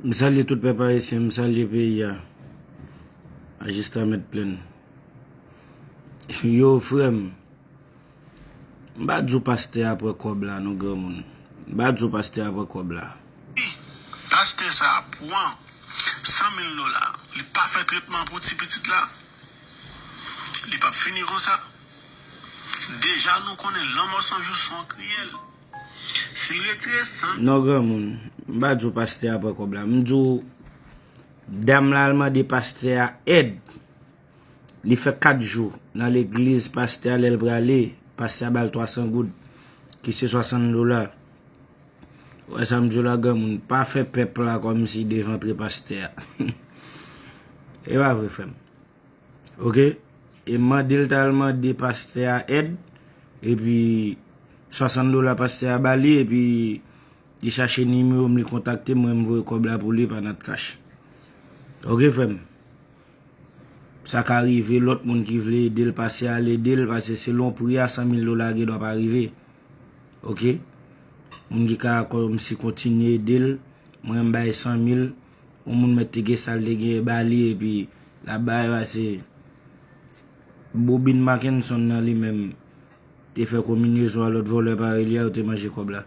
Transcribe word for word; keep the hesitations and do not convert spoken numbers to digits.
M salye tout pèp ayisyen, m salye peyi a. Majistra Mèt Plenn. Yo, frè m, m pa di w pastè a pran kòb la, non, granmoun. M pa di w pastè a pran kòb la. Pastè sa a pran san mil dola, li pa fè tretman pou ti pitit la, li p ap fini konsa. Deja nou konnen lanmò san jou se yon kriyèl. Si l retire san. Non, granmoun, m pa di w pastè a pran kòb la. M di w, dam la al mande pastè a èd. Li fè kat jou nan legliz pastè a, lè l prale, pastè a ba l twa san goud, ki se swasant dola. Ou wè sa m di w la, granmoun, pa fè pèp la kòmsi devantre pastè a. E pa vre, frè m. Oke? E mande l t al mande pastè a èd, epi swasant dola pastè a ba li, epi li chache nimewo m, li kontakte m, mwen m voye kòb la pou li pa Natcash. Oke, frè m? Sa ka rive lòt moun ki vle ede l pase al ede l, paske selon pri a, san mil dola gen dwa pa rive. Oke? Moun ki ka kòmsi kontinye ede l, mwen m bay san mil, yon moun mèt te gen sa l te gen ba li, epi l ap bay, paske Bobin Mackenson nan li menm te fè konbinyezon a lòt vòlè parèy li a, yo te manje kòb la.